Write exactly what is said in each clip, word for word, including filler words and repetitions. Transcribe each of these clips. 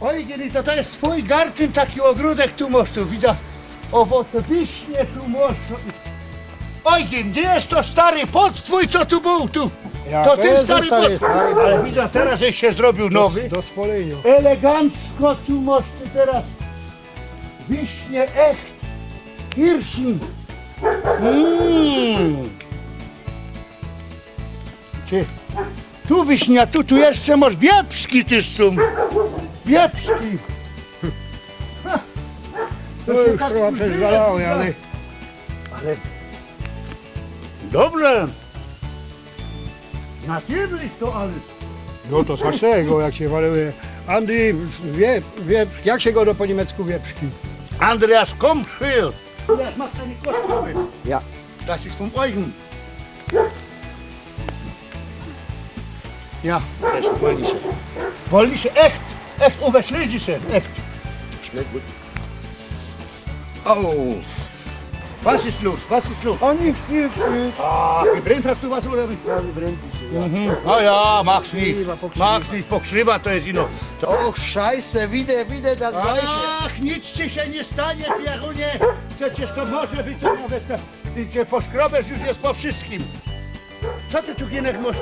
Ojgyn, to, to je twōj gartyn, taki ôgrōdek tu mŏsz, tu widza. Ôwoce, wiśnie tu mŏsz. Ojgyn, gdzie je to stary płot twōj, co tu bōł tu? Ja, to to tyn je stary stary, płot. Stary płot. Ale widza, teroz żeś sie zrobiōł nowy. Do, do spalynio. Elegancko tu mŏsz ty teroz. Wiśnie echt. Kirszyn. Mm. Ty, tu wiśnia, tu, tu jeszcze masz wieprzki, ty sum. Wieprzki. Ha. To już tak trochę użyje, przezwalało, widza. Ale, ale dobrze. Na tym to, ale. No to smacznego, jak się waluje. Andrzej, wie, wie, jak się gada po niemiecku wieprzki? Andreas, komm, Schild. Andreas, machst du eine Kost? Ja. Das ist vom Eugen. Ja, das ist polnische. Polnische, echt, echt oberschlesische, echt. Schmeckt gut. Oh. Was ist los? Was ist los? A nix, nix, nix. A, gebrennt hast du was, oder wie? Ja, gebrennt mi się, ja. Mhm. A ja, machst nix. Pokrzywa, pokrzywa. Machst nix, pokrzywa to jest ino. Och, Scheiße, wieder, wieder das Gleiche. Ach, nic ci się nie stanie, Pierunie. Przecież to może być to nawet, ty cię poszkrobesz, już jest po wszystkim. Co ty tu, Gienek, masz?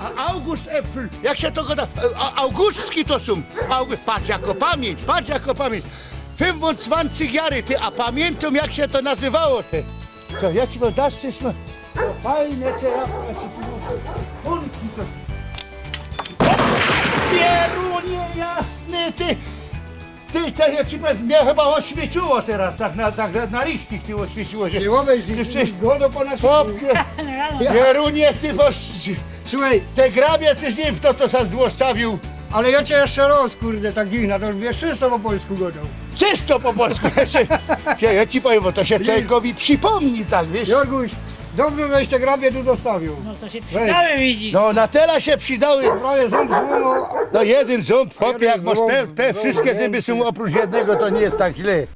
A, August Äpfel. Jak się to gada? A, augustki to są. August, patrz jako pamięć, patrz jako pamięć. Fynfundzwancyg jary, ty, a pamiętam, jak się to nazywało, ty. To ja ci powiem, dasz coś, no. To fajne, ty, ja, ja ci powiem. Pōnki to. Pierunie jasny, ty. Ty, ty, ja ci powiem, mnie chyba oświeciło teraz, tak na, tak na, na richtig ty oświeciło się. Ty obejrzyj, ty, ty, godo po naszemu. Chłopie, Pierunie, ty właściwie. Słuchaj. Te grabie, ty z nim w to, to sam złostawił. Ale ja cię jeszcze raz, kurde, tak dziwna, to już wiesz, czysto po polsku godał. Czysto po polsku, ja ci, ja, ja ci powiem, bo to się człowiekowi przypomni, tak, wiesz? Jorguś, dobrze, żeś te grabie tu zostawił. No to się przydały, widzisz. No, na tela się przydały. Prawie ząb złamał. No, jeden ząb, chłopie, jak masz te, te wszystkie zęby są oprócz jednego, to nie jest tak źle.